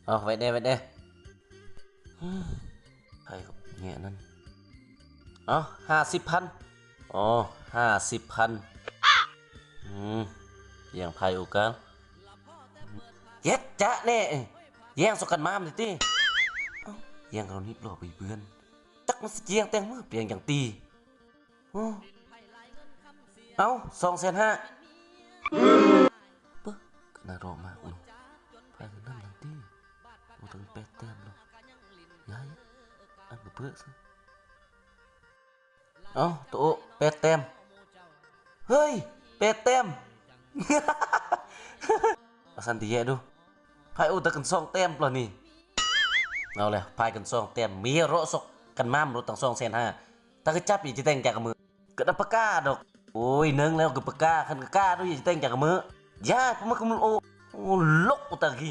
ເອົາ ໄວ້ແດ່ ໄວ້ແດ່. ໃຜກໍແຍະນັ້ນ. ເອົາ ຫ້າສິບພັນ. ອໍ ຫ້າສິບພັນ. ອືມ ແຍ່ງໄພໂອກາດ. ເຮັດຈະແນ່ ແຍ່ງສອກກັນມາມນີ້ຕິ. ເອົ້າ ແຍ່ງເຂົານິບລໍໄປເພື່ອນ. ຈັກມັນຊິຈຽງແຕ່ງມືປຽງຫຍັງຕິ. ໂອ້ ເອົ້າ ສອງແສນຫ້າ. ປະ ກະໜ້າລໍມາກເນາະ. ພາຍເງິນນຳນຳຕິ. ໂອ້ ເຖິງແປດແຕ້ມເນາະ. ຍາຍ ອັນກະເປືອຊະ. ເອົ້າ ໂຕະ ແປດແຕ້ມ. ເຮີ້ຍ ແປດແຕ້ມ. ວ່າຊັ້ນຕິແຍະດູ. ພາຍໂອກາດກັນສອງແຕ້ມລະນີ້. ເອົາແຫຼະ ພາຍກັນສອງແຕ້ມ ມີເຮາະຊອກກັນມາມໂລດຕັ້ງສອງແສນຫ້າ. ຕາກະຈັບອີກຈະແຕ່ງຈັກກະມື້. ກະໄດ້ປະກາດດອກ. ໂອ້ຍ ໜຶ່ງແລ້ວກະປະກາດ ຄັນກະກ້າດູ ຈະແຕ່ງຈັກກະມື້. ຢ່າ ພວກມັນກະມັນໂອ ໂອ ລົກຕາກີ.